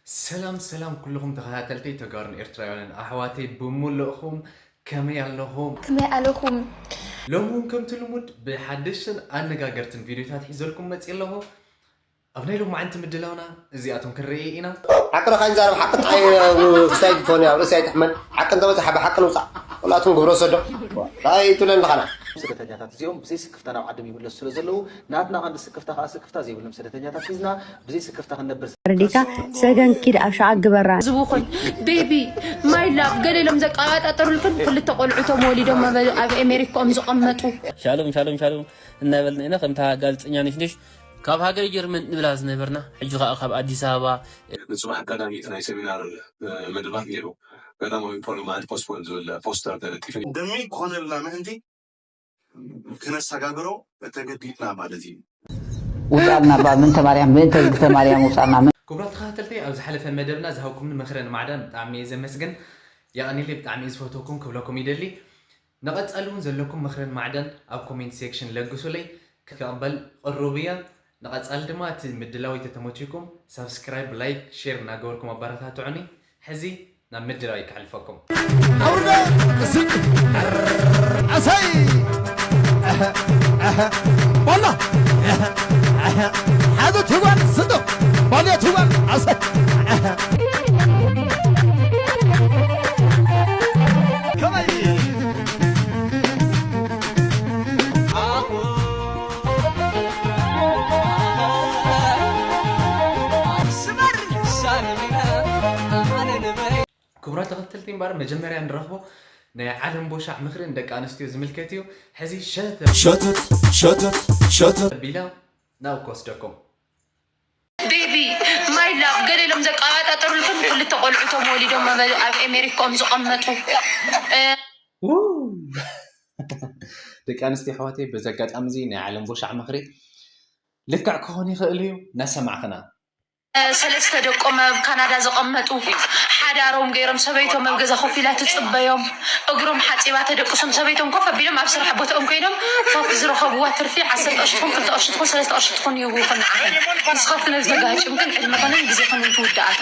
ሰላም ሰላም ኩልኹም ተኸታተልተይ ተጋሩን ኤርትራውያንን ኣሕዋተይ ብምልእኹም ከመይ ኣለኹም? ከመይ ኣለኹም? ሎሚ እውን ከምቲ ልሙድ ብሓደሽትን ኣነጋገርትን ቪድዮታት ሒዘልኩም መፅእ ኣለኹ። ኣብ ናይ ሎማዓንቲ ምድላውና እዚኣቶም ክንርኢ ኢና። ሓቂ ዶ ካይንዛረብ ሓቂ ጥራይ ክሳይ ትኾን ኣብ ርእሲ ኣይትሕመን ሓቂ እንተበፅሓ ብሓቂ ንውፃእ ቆልኣትኩም ግብረ ሰዶ ራይ ትብለን ኣለኻና ስደተኛታት እዚኦም ብዘይ ስክፍታ ናብ ዓዶም ይምለሱ ስለ ዘለዉ ናትና ቀንዲ ስክፍታ ከዓ ስክፍታ ዘይብሎም ስደተኛታት ሒዝና ብዘይ ስክፍታ ክንነብር ረዲካ ሰገን ኪድ ኣብ ሸዓ ግበራ። ዝቡኹን ቤቢ ማይ ላቭ ገለ ኢሎም ዘቀባጣጠሩልክን ክልተ ቆልዑቶም ወሊዶም ኣብ ኣሜሪካኦም ዝቐመጡ ሻሎም ሻሎም ሻሎም እናበልና ኢና ከምታ ጋዜጠኛ ነሽነሽ ካብ ሃገረ ጀርመን ንብላ ዝነበርና ሕጂ ከዓ ካብ ኣዲስ ኣበባ ንፅባሕ ቀዳሚት ናይ ሰሚናር መደባት ነይሩ። ቀዳማዊ ፖሊማት ፖስትፖን ዝብል ፖስተር ተለጢፉ። እንደሚሆንልና ምእንቲ ክነሰጋግረው ተገዲድና ማለት እዩ። ውፃልና እባ ምንተ ማርያም ምእንተ እግዝተ ማርያም ውፃልና። ክቡራት ተኸታተልተይ ኣብ ዝሓለፈ መደብና ዝሃብኩምኒ ምኽርን ማዕዳን ብጣዕሚ እየ ዘመስግን። የቐኒለይ ብጣዕሚ እየ ዝፈትወኩም ክብለኩም ይደሊ። ንቐፃሊ እውን ዘለኩም ምኽርን ማዕዳን ኣብ ኮሜንት ሴክሽን ለግሱለይ ክቕበል ቅሩብ እየ። ንቐፃሊ ድማ እቲ ምድላው ተተመችኩም ሳብስክራይብ፣ ላይክ፣ ሼር እናገበርኩም ኣበረታትዑኒ። ሕዚ ናብ ምድላው ከሕልፈኩም። ኣውርደ ስቅ ኣሳይ ባላ ሓደ ትጓል ስዶ ባላ ትጓል ኣሳይ ከመይ ክቡራት ተኸተልቲ እምበር መጀመርያ ንረኽቦ ናይ ዓለም ቦሻዕ ምኽሪ ንደቂ ኣንስትዮ ዝምልከት እዩ። ሕዚ ሸተ ሸተት ሸተት ሸተት ቢላ ናብ ክወስደኩም። ቤቢ ማይ ላቭ ገለ ኢሎም ዘቀባጣጠሩልክን ክልተ ቆልዑቶም ወሊዶም ኣብ ኣሜሪካኦም ዝቐመጡ ደቂ ኣንስትዮ ኣሕዋተይ በዚ ኣጋጣሚ እዚ ናይ ዓለም ቦሻዕ ምኽሪ ልክዕ ክኾን ይኽእል እዩ እናሰማዕኽና ሰለስተ ደቆም ኣብ ካናዳ ዘቐመጡ ሓዳሮም ገይሮም ሰበይቶም ኣብ ገዛ ኮፍ ኢላ ትፅበዮም እግሮም ሓፂባ ተደቅሶም ሰበይቶም ኮፍ ኣቢሎም ኣብ ስራሕ ቦታኦም ኮይኖም ካብቲ ዝረኸብዋ ትርፊ ዓሰርተ ቅርሺ ትኹን ክልተ ቅርሺ ትኹን ሰለስተ ቅርሺ ትኹን ይህቡ ይኹን ንዓኺ ንስኻትክን ተጋጭምክን ዕድመኽንን ግዜኽንን ትውድኣታ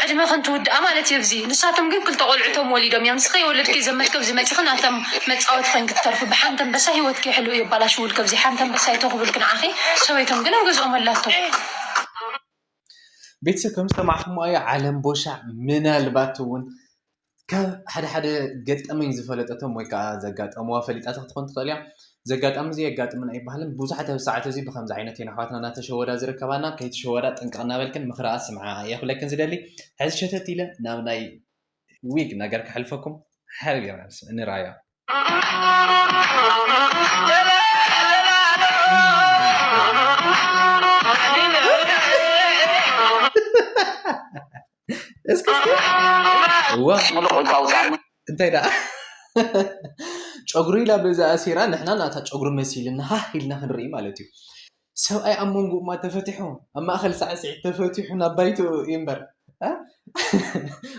ዕድመኽን ትውድኣ ማለት እዩ ኣብዚ ንሳቶም ግን ክልተ ቆልዑቶም ወሊዶም እዮም ንስኺ የወለድኪ ዘመድኪ ኣብዚ መፂኺ ናቶም መፃወቲ ኮይን ክትተርፊ ብሓንቲ ኣንበሳ ሂወትኪ ይሕልው የባላሽውልኪ ኣብዚ ሓንቲ ኣንበሳ ይተኹብልኪ ንዓኺ ሰበይቶም ግን ኣብ ገዝኦም ኣላቶ ቤተሰብ ከም ዝሰማዕኹሞ ኣዮ ዓለም ቦሻዕ ምናልባት እውን ካብ ሓደ ሓደ ገጠመኝ ዝፈለጠቶም ወይ ከዓ ዘጋጠምዋ ፈሊጣታ ክትኾን ትኽእል እያ። እዚ ኣጋጣሚ እዚ የጋጥምን ኣይበሃልን። ብዙሓት ኣብዚ ሰዓት እዚ ብከምዚ ዓይነት እየን ኣሕዋትና እናተሸወዳ ዝርከባና። ከይትሸወዳ ጥንቅቕ እናበልክን ምኽረኣ ስምዓ እየ ክብለክን ዝደሊ። ሕዚ ሸተት ኢለ ናብ ናይ ዊግ ነገር ከሕልፈኩም። ሓሪር ኢና ንርኣያ። እስኪ እስኪ እዋ እንታይ ደኣ ጨጉሪ ኢላ በዛ ኣሲራ ንሕና ናታ ጨጉሪ መሲልና ሃህ ኢልና ክንርኢ ማለት እዩ። ሰብኣይ ኣብ መንጎ እማ ተፈቲሑ ኣብ ማእኸል ሳዕስዒት ተፈቲሑ ናብ ባይትኡ እዩ እምበር እ?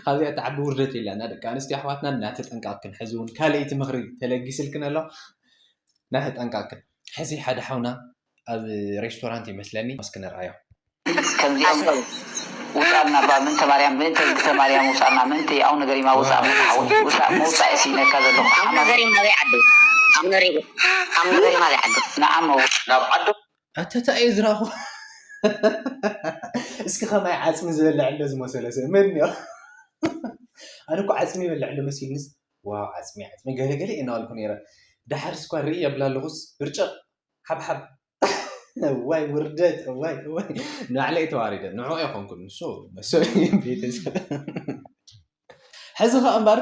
ካብዚኣ ትዓቢ ውርደት የላና ደቂ ኣንስትዮ ኣሕዋትና እናተጠንቀቕክን ሕዚ እውን ካልኣይቲ ምኽሪ ተለጊስልክን ኣሎ እናተጠንቀቕክን ሕዚ ሓደ ሓውና ኣብ ሬስቶራንት ይመስለኒ እስኪ ንርኣዮ ከምዚኦም ውፃልና ባ ምንተ ማርያም ምንተ እግዝተ ማርያም ውፃልና ምንተ ኣብ ነገር ይማ ውፃ ምንተ ሓወይ ውፃ መውፃእ እሲ ነካ ዘለኹ ኣብ ነገር ይማ ዘይዓዱ ኣብ ነገር ይማ ዘይዓዱ ንዓመው ናብ ዓዱ ኣተታ እየ ዝረኣኹ እስኪ ከማይ ዓፅሚ ዝበልዕ ኣሎ ዝመሰለ ሰብ መን እዮ ኣነ እኮ ዓፅሚ ይበልዕ ኣሎ መሲልንስ ዋው ዓፅሚ ዓፅሚ ገለገለ እየ እናበልኩ ነይረ ደሓር ስኳ ርኢ የብላ ኣለኹስ ብርጭቕ ሓብሓብ እዋይ ውርደት እዋይ እዋይ ንባዕለይ ተዋሪደ ንዑ ኣይኮንኩን ንሱ መሰሉ ቤተሰብ ሕዚ ከ እምበር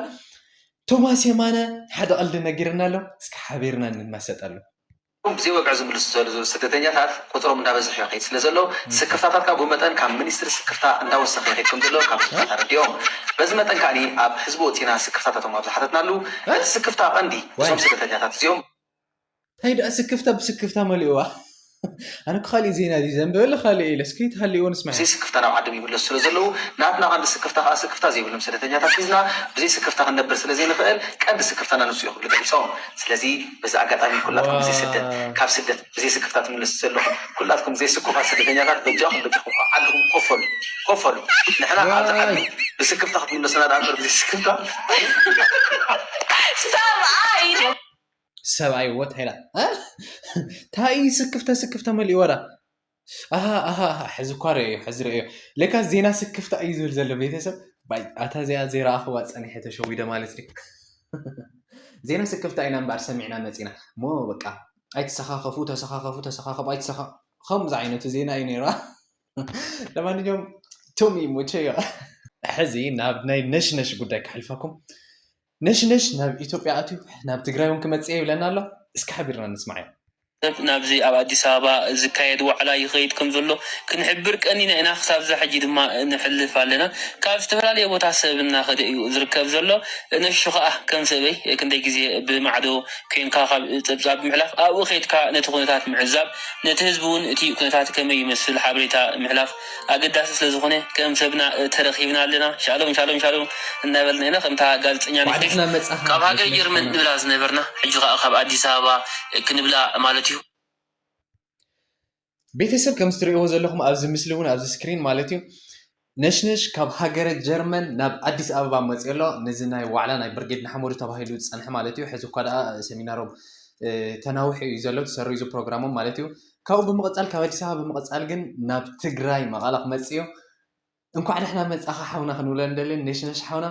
ቶማስ የማነ ሓደ ቀልዲ ነጊርና ኣሎ እስኪ ሓቢርና ንመሰጠሉ ብዘይ ወግዒ ዝምልሱ ዘለዉ ስደተኛታት ቁፅሮም እንዳበዝሐ ይኸይድ ስለ ዘሎ ስክፍታታት ካብ መጠን ካብ ሚኒስትሪ ስክፍታ እንዳወሰኸ ይኸይድ ከም ዘሎ ካብ ስክፍታ ረዲኦም በዚ መጠን ከዓኒ ኣብ ህዝቢ ወፂና ስክፍታታቶም ኣብ ዝሓተትናሉ እቲ ስክፍታ ቀንዲ እዞም ስደተኛታት እዚኦም እንታይ ደኣ ስክፍታ ብስክፍታ መሊእዋ ኣነ እኮ ካሊእ ዜና ድዩ ዘንብበለ ካሊእ ኢለ እስኪ ተሃልይዎ ንስምዐ ብዘይ ስክፍታ ናብ ዓዶም ይምለሱ ስለ ዘለዉ ናትና ቀንዲ ስክፍታ ከዓ ስክፍታ ዘይብሎም ስደተኛታት ሒዝና ብዘይ ስክፍታ ክንነብር ስለ ዘይንኽእል ቀንዲ ስክፍታና ንሱ እዩ ክብሉ ገሊፆም ስለዚ በዚ ኣጋጣሚ ኩላትኩም ብዘይ ስደት ካብ ስደት ብዘይ ስክፍታ ትምለሱ ዘለኹም ኩላትኩም ብዘይ ስኩፋት ስደተኛታት በጃኹም በጃኹም ዓድኹም ኮፈሉ ኮፈሉ። ንሕና ኣብዚ ዓዲ ብስክፍታ ክትምለሱና ደኣ እምበር ብዘይ ስክፍታ። ሰብኣይ ሰብኣይ ወት ሄላ እንታይ ስክፍተ ስክፍተ መሊኡ ወራ ኣሃ ኣሃ ኣሃ፣ ሕዚ እኳ ርእዮ ሕዚ ርእዮ ለካ ዜና ስክፍታ እዩ ዝብል ዘሎ ቤተሰብ ባይ ኣታ እዚኣ ዘይረኣኽዋ ፀኒሐ ተሸዊደ ማለት እዩ። ዜና ስክፍታ ኢና እምበኣር ሰሚዕና መፂና እሞ በቃ ኣይትሰኻኸፉ ተሰኻኸፉ ተሰኻኸፉ ኣይትሰኻ ከምዚ ዓይነቱ ዜና እዩ ነይሩ። ለማንኛውም ቶም ይሞቸዮ። ሕዚ ናብ ናይ ነሽነሽ ጉዳይ ከሕልፈኩም። ነሽነሽ ናብ ኢትዮጵያ ኣትዩ ናብ ትግራይ እውን ክመፅእ ይብለና ኣሎ። እስኪ ሓቢርና ንስማዓዮ። ሰብ ናብዚ ኣብ ኣዲስ ኣበባ ዝካየድ ዋዕላ ይኸይድ ከም ዘሎ ክንሕብር ቀኒና ኢና። ክሳብ እዛ ሕጂ ድማ ንሕልፍ ኣለና። ካብ ዝተፈላለየ ቦታ ሰብ እናኸደ እዩ ዝርከብ ዘሎ። ነሹ ኸዓ ከም ሰበይ ክንደይ ግዜ ብማዕዶ ኮይንካ ካብ ፀብፃብ ምሕላፍ ኣብኡ ከይድካ ነቲ ኩነታት ምዕዛብ ነቲ ህዝቢ እውን እቲ ኩነታት ከመይ ይመስል ሓበሬታ ምሕላፍ ኣገዳሲ ስለዝኾነ ከም ሰብና ተረኺብና ኣለና። ሻሎም ሻሎም ሻሎም እናበልና ኢና ከምታ ጋዜጠኛ ነሽነሽ ካብ ሃገር ጀርመን ንብላ ዝነበርና ሕጂ ከዓ ካብ ኣዲስ ኣበባ ክንብላ ማለት እዩ። ቤተሰብ ከም እትሪእዎ ዘለኹም ኣብዚ ምስሊ እውን ኣብዚ ስክሪን ማለት እዩ ነሽነሽ ካብ ሃገረ ጀርመን ናብ ኣዲስ ኣበባ መፅኡ ኣሎ። ነዚ ናይ ዋዕላ ናይ ብርጌድ ንሓመዱ ተባሂሉ ዝፀንሐ ማለት እዩ። ሕዚ እኳ ደኣ ሰሚናሮም ተናውሑ እዩ ዘሎ ተሰሪዙ ፕሮግራሞም ማለት እዩ። ካብኡ ብምቕፃል ካብ ኣዲስ ኣበባ ብምቕፃል ግን ናብ ትግራይ መቐለ ክመፅእ እዩ። እንኳዕ ደሕና መፃኻ ሓውና ክንብሎ ንደሊ ነሽነሽ ሓውና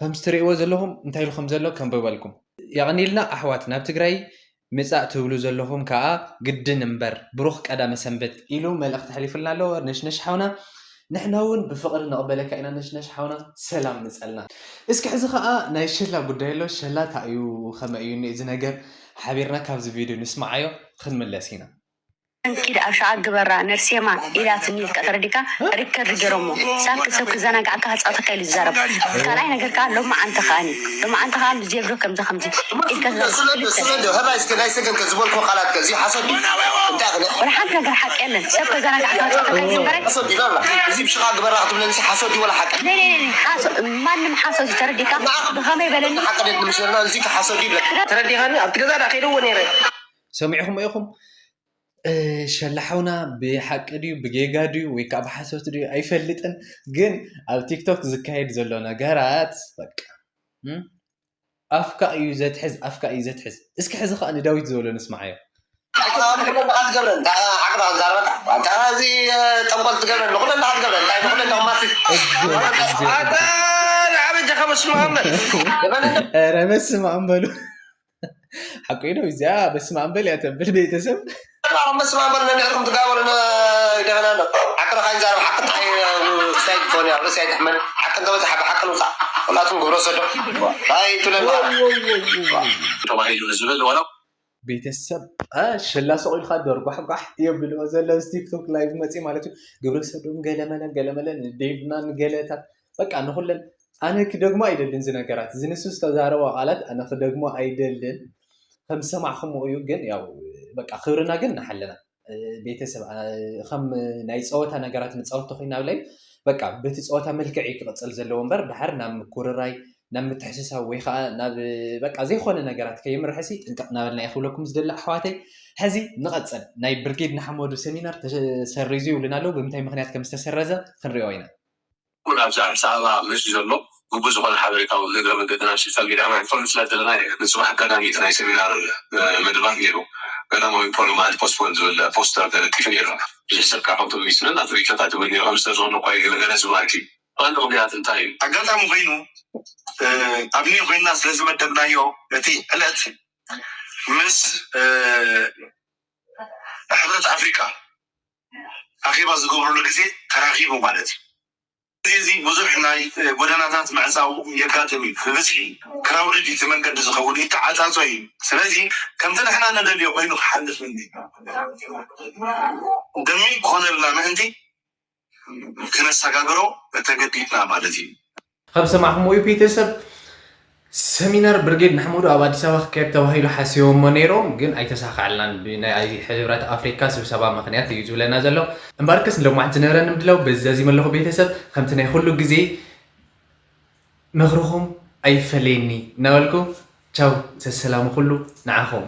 ከምዚ ትርእይዎ ዘለኹም እንታይ ኢሉ ከም ዘሎ ከንብበልኩም። የቐኒልና ኣሕዋት ናብ ትግራይ ምፃእ ትብሉ ዘለኹም ከዓ ግድን እምበር ብሩኽ ቀዳመ ሰንበት ኢሉ መልእኽቲ ኣሕሊፉልና ኣሎ ነሽነሽ ሓውና። ንሕና እውን ብፍቕሪ ንቕበለካ ኢና ነሽነሽ ሓውና ሰላም ምፀልና። እስኪ ሕዚ ከዓ ናይ ሸላ ጉዳይ ኣሎ ሸላ እንታይ እዩ ከመይ እዩ እዚ ነገር ሓቢርና ካብዚ ቪድዮ ንስማዓዮ ክንምለስ ኢና። እንኪድ ኣብ ሸዓ ግበራ ነርሴማ ኢላትኒ ኢልካ ተረዲካ ሪከርድ ገይሮሞ ሳክ ሰብ ክዘናጋዕካ ክፃወተካ ኢሉ ዝዛረብ ካልኣይ ነገር ከዓ ሎማዓንቲ ከዓኒ ሎማዓንቲ ከዓ ምስ ዜብዶ ከምዚ ከምዚ ኢልካ ስለ ዶ ህራይ እስከ ናይ ሰገን ከ ዝበልኮ ቃላት ከ እዚ ሓሶት ድዩ እንታይ ኣኽለ ወላ ሓንቲ ነገር ሓቂ የለን ሰብ ከዘናጋዕካ ክፃወተካ ኢሉ ዝበረ ሓሶት ድዩ ላላ እዚ ብሽኻ ግበራ ክትብለኒ ሓሶት ድዩ ወላ ሓቂ ማንም ሓሶት ተረዲካ ብኸመይ በለኒ ሓቂ ደት ንምሸና እዚ ሓሶት ድዩ ተረዲኻኒ ኣብቲ ገዛ ዳ ከይደዎ ነይረ ሰሚዕኹም ኢኹም ሸላሓውና ብሓቂ ድዩ ብጌጋ ድዩ ወይ ከዓ ብሓሶት ድዩ ኣይፈልጥን፣ ግን ኣብ ቲክቶክ ዝካየድ ዘሎ ነገራት በቃ ኣፍካ እዩ ዘትሕዝ ኣፍካ እዩ ዘትሕዝ። እስኪ ሕዚ ከዓ ንዳዊት ዝበሎ ንስማዓዮ። ዓቅባ ትገብረን ዓቅባ ዛረበካ እዚ ጠንቆል ትገብረን ንኩለና ትገብረን እንታይ ንኩለና ማሲ ኣታ ንዓበጃ ከመስማ እምበር ኧረ በስመ ኣብ በሉ ሓቁ ኢሉ እዚኣ በስመ ኣብ በል እያ ተብል ቤተሰብ በስመ ኣብ በል ነንሕድኩም ትጋበሩ ይደበና ኣሎ ሓቅና ካይዛረብ ሓቂ እንታይ ክሳይ ትኾን እያ ርእሲ ኣይትሕመን ሓቂ እንተበዝሓ ብሓቂ ንውፃእ ኩላቱም ግብረ ሰዶ ኣይትብለና ተባሂሉ ንዝብል ወላ ቤተሰብ ሸላ ሰቕ ኢልካ ዶር ጓሕጓሕ የብልዎ ዘሎ ቲክቶክ ላይቭ መፂ ማለት እዩ ግብረ ሰዶም ገለመለ ገለመለ ንዴቭና ንገለታት በቃ ንኩለን ኣነ ክደግሞ ኣይደልን እዚ ነገራት እዚ ንሱ ዝተዛረቦ ቃላት ኣነ ክደግሞ ኣይደልን ከም ዝሰማዕኹምዎ እዩ ግን ያው በቃ ክብርና ግን ንሓልና ቤተሰብ ከም ናይ ፀወታ ነገራት ንፃወት ተኮይና ብላይ በቃ በቲ ፀወታ መልክዕ እዩ ክቅፅል ዘለዎ እምበር ድሓር ናብ ምኩርራይ ናብ ምትሕስሳብ ወይ ከዓ ናብ በቃ ዘይኮነ ነገራት ከየምርሐሲ ጥንቅቅ እናበልና እየ ክብለኩም ዝደሊ ኣሕዋተይ ሕዚ ንቐፅል ናይ ብርጌድ ንሓመዱ ሰሚናር ተሰሪዙ ይብሉና ኣለዉ ብምንታይ ምክንያት ከም ዝተሰረዘ ክንሪኦ ኢና ኩሉ ኣብዚ ኣዲስ ኣበባ መፂኡ ዘሎ ግቡእ ዝኾነ ሓበሬታ እውን ንእግረ መንገድና ኣብ ሶሻል ሚድያ ከነሕልፈሉ ስለ ዘለና እዩ። ንፅባሕ ቀዳሚት ናይ ሰሚናር መደባት ነይሩ። ቀዳማዊ ፖሎ ማለት ፖስትፖን ዝብል ፖስተር ተለጢፉ ነይሩ። ብዙሕ ሰብ ከዓ ከምቶም ሚስንን ኣብ ሪቸታት እውን ነይሩ። ከም ዝተዝኾነ እኳ እዩ ገለገለ ዝብሃል እዩ። ቀንዲ ምክንያት እንታይ እዩ? ኣጋጣሚ ኮይኑ ኣብ ኒው ኮይንና ስለ ዝመደብናዮ እቲ ዕለት ምስ ሕብረት ኣፍሪቃ ኣኼባ ዝገብርሉ ግዜ ተራኺቡ ማለት እዩ። እዚ ብዙሕ ናይ ጎደናታት ምዕፃው የጋጥም እዩ። ብብዝሒ ክራውድድ እቲ መንገዲ ዝኸውን ይተዓፃፆ እዩ። ስለዚ ከምቲ ንሕና ንደልዮ ኮይኑ ክሓልፍ እንዲ ደሚ ክኾነልና ምእንቲ ክነሰጋግሮ ተገዲድና ማለት እዩ። ከም ሰማዕኹምዎ እዩ ቤተሰብ ሰሚናር ብርጌድ ንሓመዱ ኣብ ኣዲስ ኣበባ ክካየድ ተባሂሉ ሓሲቦሞ ነይሮም ግን ኣይተሳካዐልናን ብናይ ሕብረት ኣፍሪካ ስብሰባ ምክንያት እዩ ዝብለና ዘሎ እምበኣርከስ ንሎማዓንቲ ዝነበረኒ ምድላው በዚ ዛዚመ ኣለኹ ቤተሰብ ከምቲ ናይ ኩሉ ግዜ ምኽርኹም ኣይፈለየኒ እናበልኩ ቻው ሰሰላሙ ኩሉ ንዓኹም